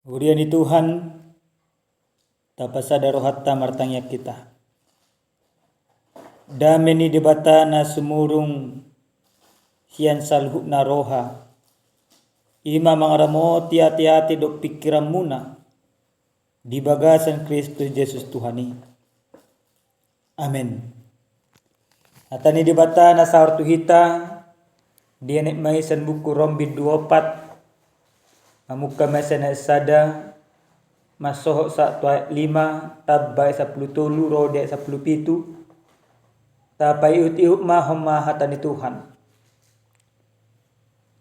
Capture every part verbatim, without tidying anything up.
Huria ni Tuhan, tapasada rohanta martangiang hita. Dame ni Debata na sumurung sian saluhutna roha, i ma mangaramoti ateate dohot pingkiranmuna di bagasan Kristus Jesus Tuhan i. Amen. Hata ni Debata na saor tu hita, dienet ma i sian buku Rom bindu opat, mamungka ma i sian ayat sada, mansohot sahat tu ayat lima, tamba ayat sampulu tolu ro di ayat sampulu pitu. Tapaihutihut ma homa hata ni Tuhan.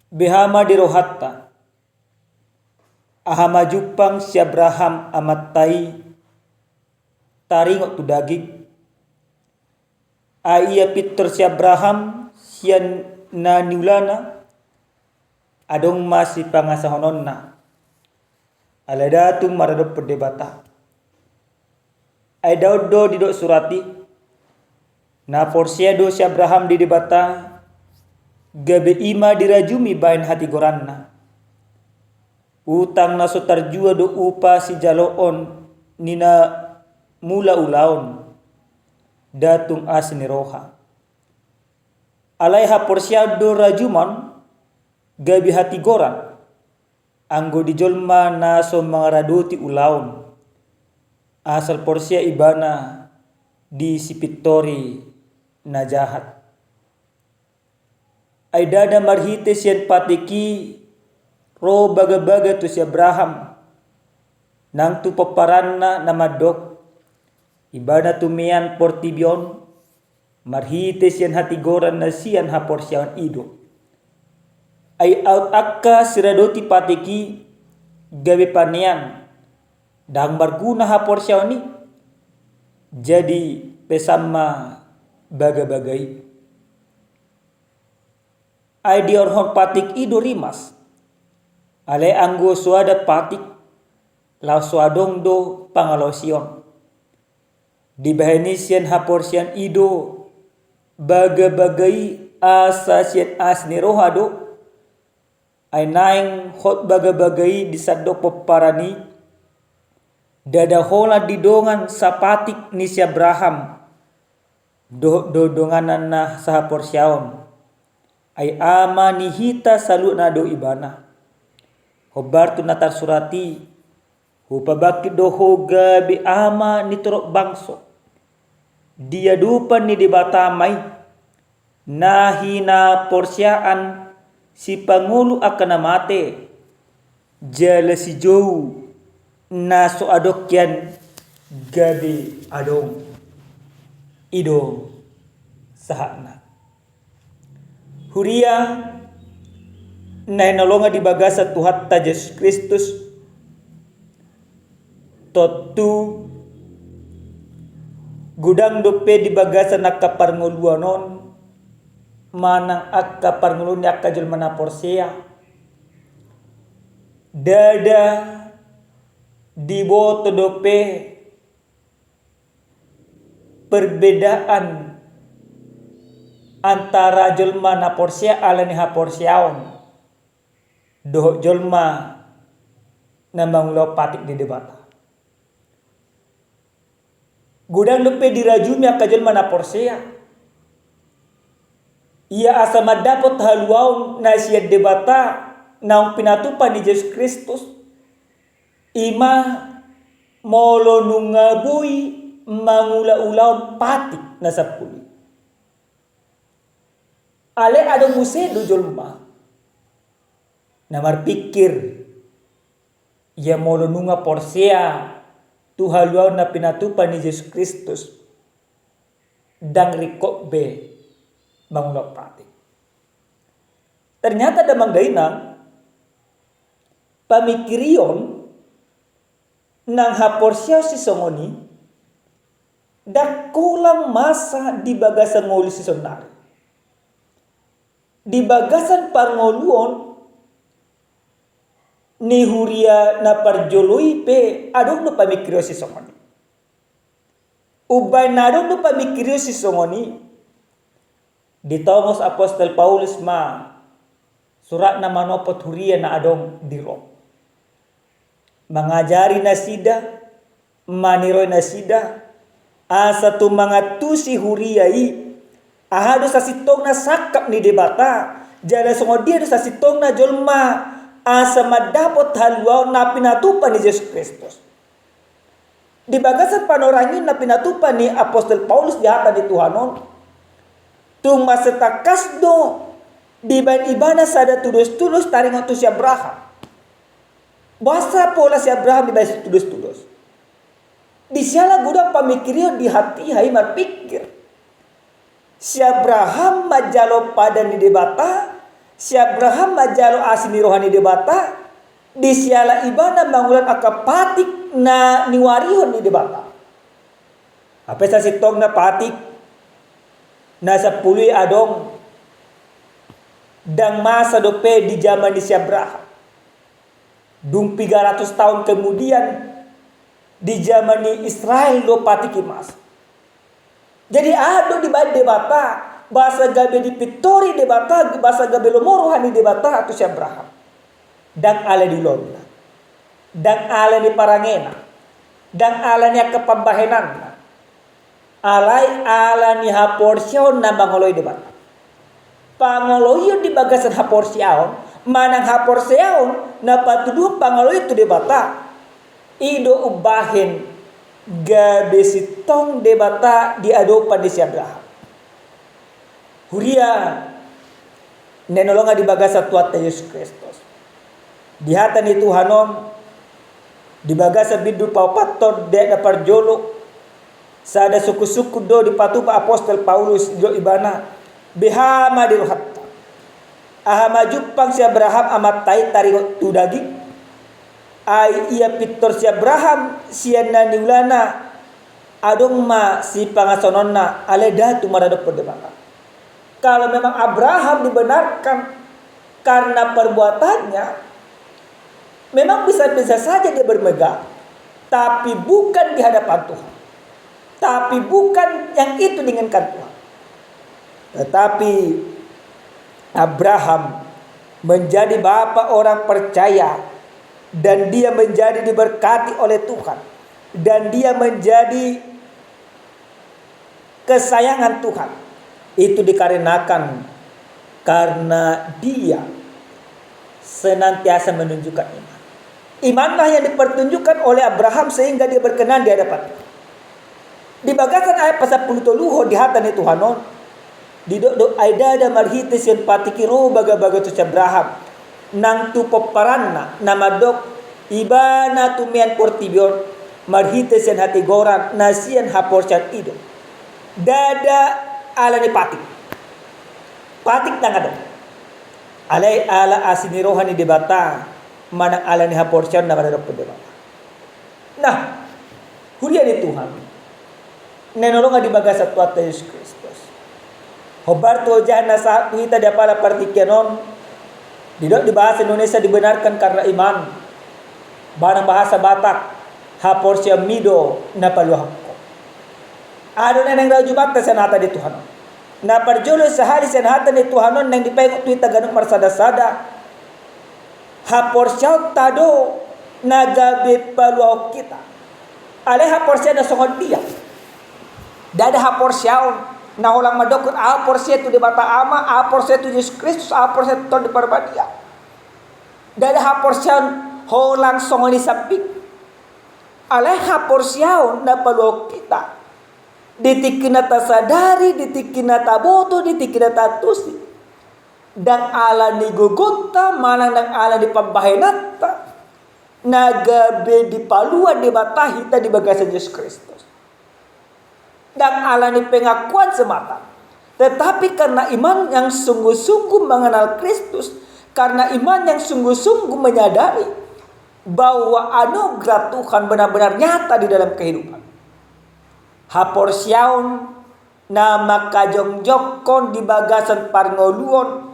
Beha ma di rohanta, aha ma jumpang si Abraham amanta i taringot tu daging? Ai ia pintor si Abraham sian na niulana, adong ma sipangasahononna. Alai ndada tung maradophon Debata. Ai daon do didok surat i, na porsea do si Abraham di Debata, gabe i ma dirajumi baen hatigoranna. Utang na so tarjua do upa sijaloon ni na mula ulaon, ndada tung asi ni roha. Alai haporseaon do rajumon gabe hatigoran, anggo di jolma na so mangaradoti ulaon, asal porsea ibana di sipintori na jahat. Ai ndada marhite sian patik i ro bagabaga tu si Abraham, nang tu pomparanna na mandok, ibana tumean portibi on, marhite sian hatigoran na sian haporseaon i do. Ai aut angka siradoti patik i gabe panean, ndang marguna haporseaon i, jadi pesan ma bagabaga i. Ai diorhon patik i do rimas. Alai anggo so ada patik, laos so adong do pangalaosion. Dibahen i sian haporseaon i do bagabaga i, asa sian asi ni roha do. Ai naeng hot bagabaga i di sandok pomparan i, ndada holan di dongan sapatik ni si Abraham dohot do donganna na sahaporseaon. Ai ama ni hita saluhutna do ibana. Hombar tu na tarsurat i, hupabangkit do ho gabe ama ni torop bangso. Di adopan ni Debata ma i, na hinaporseaan sipangolu angka na mate, jala sijou na so adong hian gabe adong. I do sahatna. Huria na hinaholongan di bagasan Tuhanta Jesus Kristus, tontu godang dope di bagasan angka parngoluan on, manang angka parngoluan ni angka jolma na porsea, ndada diboto dope perbedaan antara jolma na porsea ala ni haporseaon dohot jolma na mangulahon patik di Debata. Godang dope dirajumi angka jolma na porsea, ia asa mandapot haluaon na sian Debata naung pinatupa ni Jesus Kristus, i ma molo nunga boi mangulaulahon patik na sampulu i. Alai adong muse do jolma na marpingkir, ia molo nunga porsea tu haluaon na pinatupa ni Jesus Kristus, ndang ringkot be mangulahon patik. Ternyata damang dainang, pamingkirion nang haporseaon sisongon i, ndang holan masa di bagasan ngolu sisonari. Di bagasan parngoluon ni huria na parjolo i pe adong do pamingkirion sisongon i. Umbahen na adong do pamingkirion sisongon i, ditongos apostel Paulus ma suratna manopot huria na adong di Rom. mangajari nasida, maniroi nasida, asa tung mangantusi huria i, aha do sasintongna sangkap ni Debata, jala songon dia do sasintongna jolma, asa mandapot haluaon na pinatupa ni Jesus Kristus. Di bagasan panorang i na pinatupa ni apostel Paulus di hata ni Tuhan on, tung mansai tangkas do dibaen ibana sada tudos-tudos taringot tu si Abraham. Boasa pola si Abraham dibaen tudos-tudos? Di siala godang pamikirion di hatiha i marpikir. Si Abraham manjalo padan ni Debata, si Abraham manjalo asi ni roha ni Debata, di siala ibana mangulahon angka patik na niuarihon ni Debata. Hape sasintongna patik na sampulu i adong, ndang masa dope di jaman ni si Abraham. Dung piga ratus taon kemudian, di jaman ni Israel do patik i masa. Jadi aha do dibaen Debata, boasa gabe dipintori Debata, boasa gabe lomo roha ni Debata tu si Abraham. Ndang ala ni ulaonna, ndang ala ni parangena, ndang ala ni angka pambahenanna. Alai ala ni haporseaon na mangoloi Debata. Pangoloion di bagasan haporseaon, manang haporseaon na patuduhon pangoloion tu Debata, i do umbahen gabe sintong Debata di adopan ni si Abraham. Huria na hinaholongan di bagasan Tuhanta Jesus Kristus. Di hata ni Tuhan on, di bagasan bindu paopathon di ayat na parjolo, sada sungkun-sungkun do dipatupa apostel Paulus, didok ibana, beha ma di rohanta. Aha ma jumpang si Abraham amanta i taringot tu daging? Ai ia pintor si Abraham sian na niulana, adong ma sipangasahononna, alai ndada tung maradophon Debata. Kalau memang Abraham dibenarkan karena perbuatannya, memang bisa-bisa saja dia bermegah, tapi bukan di hadapan Tuhan. Tapi bukan yang itu diinginkan Tuhan. Tetapi Abraham menjadi bapa orang percaya, dan dia menjadi diberkati oleh Tuhan, dan dia menjadi kesayangan Tuhan. Itu dikarenakan karena dia senantiasa menunjukkan iman. Imanlah yang dipertunjukkan oleh Abraham sehingga dia berkenan di hadapan Tuhan. Di bagasan ayat pasampulu toluhon di hata ni Tuhan on, didok do ai ndada marhite sian patik i ro bagabaga tu si Abraham, nang tu pomparanna, na mandok ibana tumean portibi on, marhite sian hatigoran na sian haporseaon i do. Ndada ala ni patik. Patik ndang adong. Alai ala asi ni roha ni Debata, manang ala ni haporseaon na maradophon Debata. Nah, huria ni Tuhan na hinaholongan di bagasan Tuhanta Jesus Kristus. Hombar tu ojahan na sahat tu hita di apala partingkian on, didok di bahasa Indonesia dibenarkan karena iman. Manang bahasa Batak, haporseaonmi do na paluahon ho. Aha do na naeng rajumanta sian hata ni Tuhan on? Na parjolo sahali sian hata ni Tuhan on naeng dipaingot tu hita ganup marsada-sada. Haporseaonta do na gabe paluahon hita. Alai haporseaon na songon dia? Ndada haporseaon na holan mandokhon ahu porsea tu Debata Ama, ahu porsea tu Jesus Kristus, ahu porsea tu Tondi Parbadia. Ndada haporseaon holan songon i sambing. Alai haporseaon na paluahon hita di tingki na tasadari, di tingki na taboto, di tingki na taantusi. Ndang ala ni gogonta, manang ndang ala ni pambahenanta, na gabe dipalua Debata hita di bagasan Jesus Kristus. Ndang ala ni pengakuan semata, tetapi karena iman yang sungguh-sungguh mengenal Kristus, karena iman yang sungguh-sungguh menyadari bahwa anugerah Tuhan benar-benar nyata di dalam kehidupan. Haporseaon na mangkajongjongkon di bagasan parngoluon,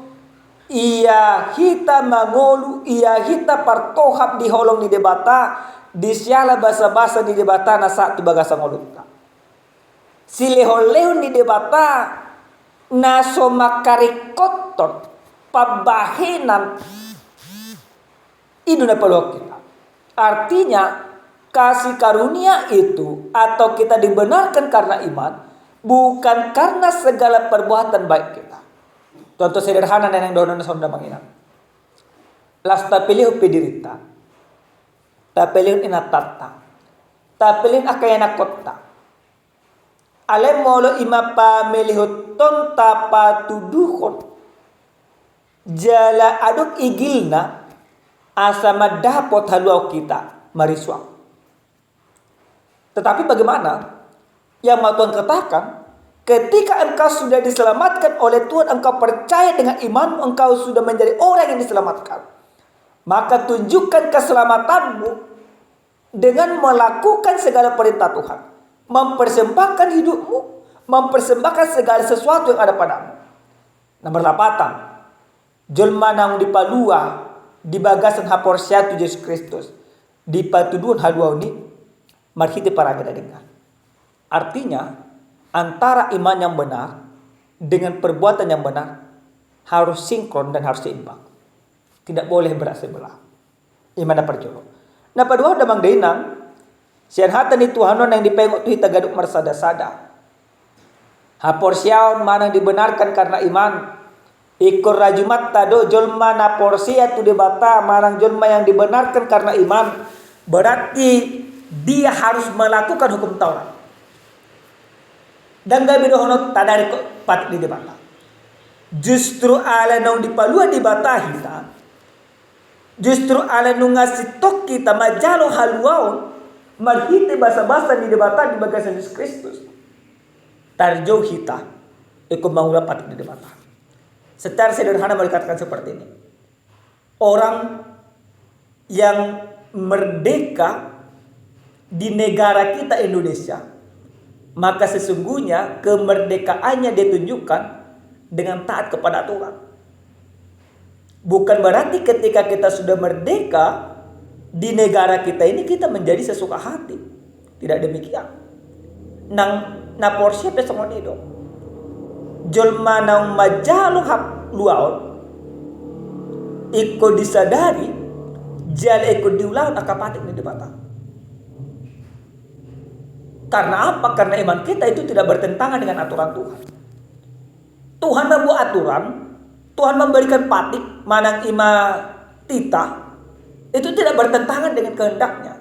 ia hita mangolu, ia hita partohap di holong ni Debata, di siala basabasa ni Debata na sahat tu bagasan ngolunta. Silehonlehon ni Debata na so mangkaringkothon pambahenan i do na paluahon hita. Artinya, kasih karunia itu atau kita dibenarkan karena iman, bukan karena segala perbuatan baik kita. Contoh sederhana na naeng dohononna songon on, amang inang. Laos tapelehon pe dirinta, tapelehon inantanta, tapelehon angka ianakhonta. Alai molo i ma pamelehonta, patuduhon, jala adong igilna asa mandapot haluaon hita, marisuang. Tetapi bagaimana yang mau Tuhan katakan, ketika engkau sudah diselamatkan oleh Tuhan, engkau percaya dengan imanmu, engkau sudah menjadi orang yang diselamatkan, maka tunjukkan keselamatanmu dengan melakukan segala perintah Tuhan, mempersembahkan hidupmu, mempersembahkan segala sesuatu yang ada padamu. Nomor delapan, jolma naung dipalua di bagasan haporseaon tu Jesus Kristus, dipatuduhon haluaon i marhite parange na denggan. Artinya, antara iman yang benar dengan perbuatan yang benar harus sinkron dan harus seimbang. Tidak boleh berat sebelah. I ma na parjolo. Na paduahon, damang dainang, sian hata ni Tuhan on naeng dipaingot tu hita ganup marsada-sada. Haporseaon manang dibenarkan karena iman. Ingkon rajumanta do jolma na porsea tu Debata manang jolma yang dibenarkan karena iman. Berarti dia harus melakukan hukum Taurat. Ndang gabe dohononta tarik patik ni Debata. Justru ala naung dipalua Debata hita, justru ala nunga sintong hita manjalo haluaon marhite basa-basa ni Debata di bagasan Jesus Kristus, tarjou hita ingkon mangula patik ni Debata. Secara sederhana mau dikatakan seperti ini. Orang yang merdeka di negara kita Indonesia, maka sesungguhnya kemerdekaannya ditunjukkan dengan taat kepada aturan. Bukan berarti ketika kita sudah merdeka di negara kita ini, kita menjadi sesuka hati. Tidak demikian. Nang na porsea pe songon i do. Jolma naung manjalo haluaon ingkon disadari, jala ingkon diulahon angka patik ni Debata. Karena apa? Karena iman kita itu tidak bertentangan dengan aturan Tuhan. Tuhan membuat aturan, Tuhan memberikan patik, manang i ma titah, itu tidak bertentangan dengan kehendaknya.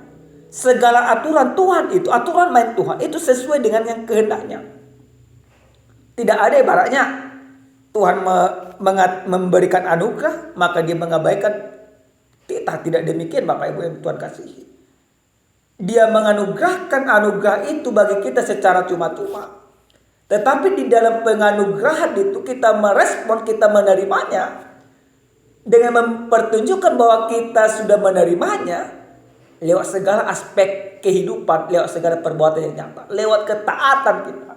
Segala aturan Tuhan itu, aturan main Tuhan itu sesuai dengan yang kehendaknya. Tidak ada ibaratnya Tuhan me-, mengat-, memberikan anugerah, maka dia mengabaikan titah. Tidak demikian, Bapak Ibu yang Tuhan kasihi. Dia menganugerahkan anugerah itu bagi kita secara cuma-cuma. Tetapi di dalam penganugerahan itu kita merespon, kita menerimanya dengan mempertunjukkan bahwa kita sudah menerimanya lewat segala aspek kehidupan, lewat segala perbuatan yang nyata, lewat ketaatan kita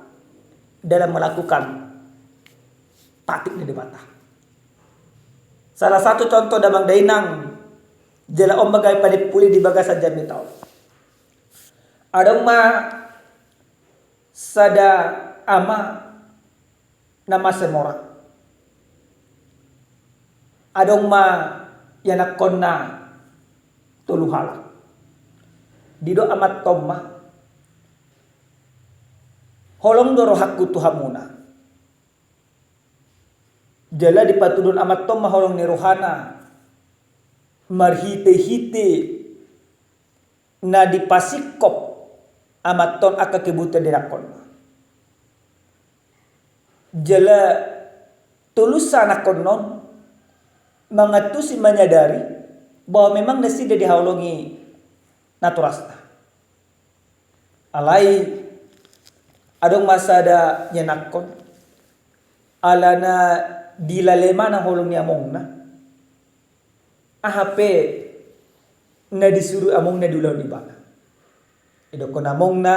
dalam melakukan patik ni Debata. Salah satu contoh, damang dainang, jala on ma gabe panimpuli di bagasan jamita on. Adong ma sada ama na mansai mora. Adong ma ianakhonna tolu halak. Didok amanta on ma, holong do rohangku tu hamuna. Jala dipatuduhon amanta on ma holong ni rohana marhite-hite na dipasingkop amanta on angka kebutuhan ni anakhonna. Jala tulus anakhonna on mangantusi, manyadari bahwa memang nasida dihaholongi natorasna. Alai adong ma sada ianakhon, alana dilala ibana holong ni amongna, aha pe na disuru amongna diulahon ibana. Didokkon amongna,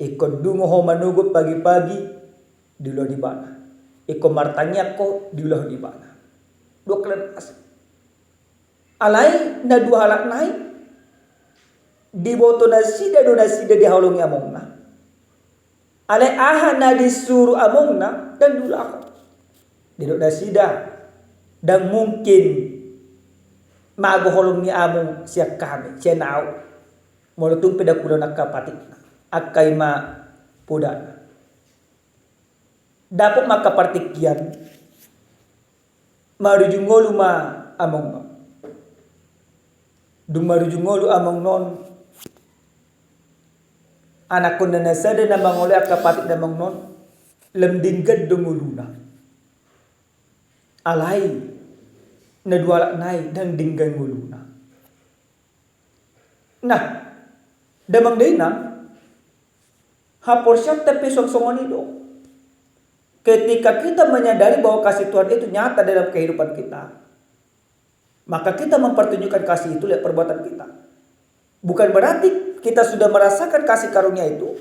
ingkon dungo ho manogot pagi-pagi, diulahon ibana. Ingkon martangiang ho, diulahon ibana. Dua kali. Alai na dua halak nai, diboto nasida do nasida dihaholongi amongna. Alai aha na disuru amongna ndang diulahon. Didok nasida, ndang mungkin mago holong ni among sian hami, sian ahu. Molo tung pe dang huulahon angka patikna, angka i ma podana. Dapot ma angka partingkian, marujung ngolu ma among non. Dung marujung ngolu among non, anakkonna na sada na mangoloi angka patik ni among non, lam denggan do ngoluna. Alai na dua halak nai dang denggan ngoluna. Nah, damang dainang, haporseaonta pe songon i do. Ketika kita menyadari bahwa kasih Tuhan itu nyata dalam kehidupan kita, maka kita mempertunjukkan kasih itu lewat perbuatan kita. Bukan berarti kita sudah merasakan kasih karunia itu,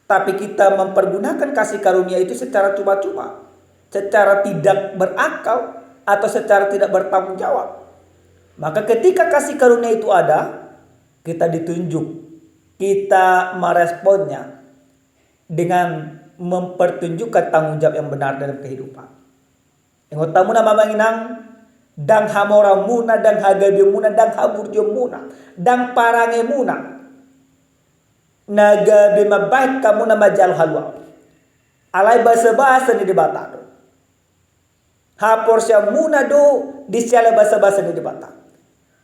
tapi kita mempergunakan kasih karunia itu secara cuma-cuma, secara tidak berakal, atau secara tidak bertanggung jawab. Maka ketika kasih karunia itu ada, kita ditunjuk, kita meresponnya dengan mempertunjukkan tanggung jawab yang benar dalam kehidupan. Ingot hamuna ma amang inang, dang hamoraonmuna, dang hagabeonmuna, dang haburjuonmuna, dang parangemuna na gabe mambahen hamuna manjalo haluaon. Alai basabasa ni Debata do. Haporseaonmuna do disiala basabasa ni Debata.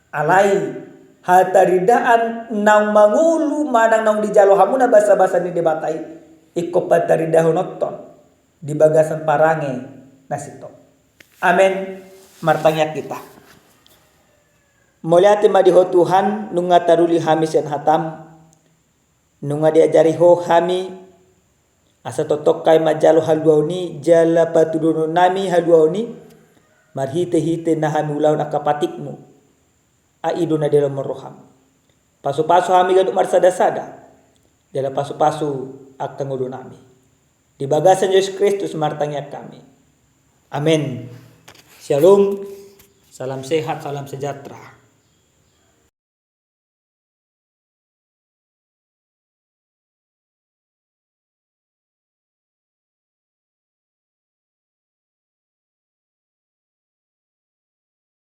Alai hataridaan naung mangolu manang naung dijalo hamuna basabasa ni Debata i, ingkon pataridahononton di bagasan parange na sintong. Amen. Martangiang hita. Mauliate ma di Ho Tuhan, nunga taruli hami sian hataM, nunga diajari Ho hami, asa tongtong hami manjalo haluaon i, jala patuduhononnami haluaon i, marhitehite na hami ulahon angka patikMu, ai i do na didalomhon rohaM. Pasupasu hami ganup marsadasada, jala pasupasu angka ngolunami. Di bagasan Jesus Kristus martangiang hami. Amen. Shalom. Salam sehat, salam sejahtera.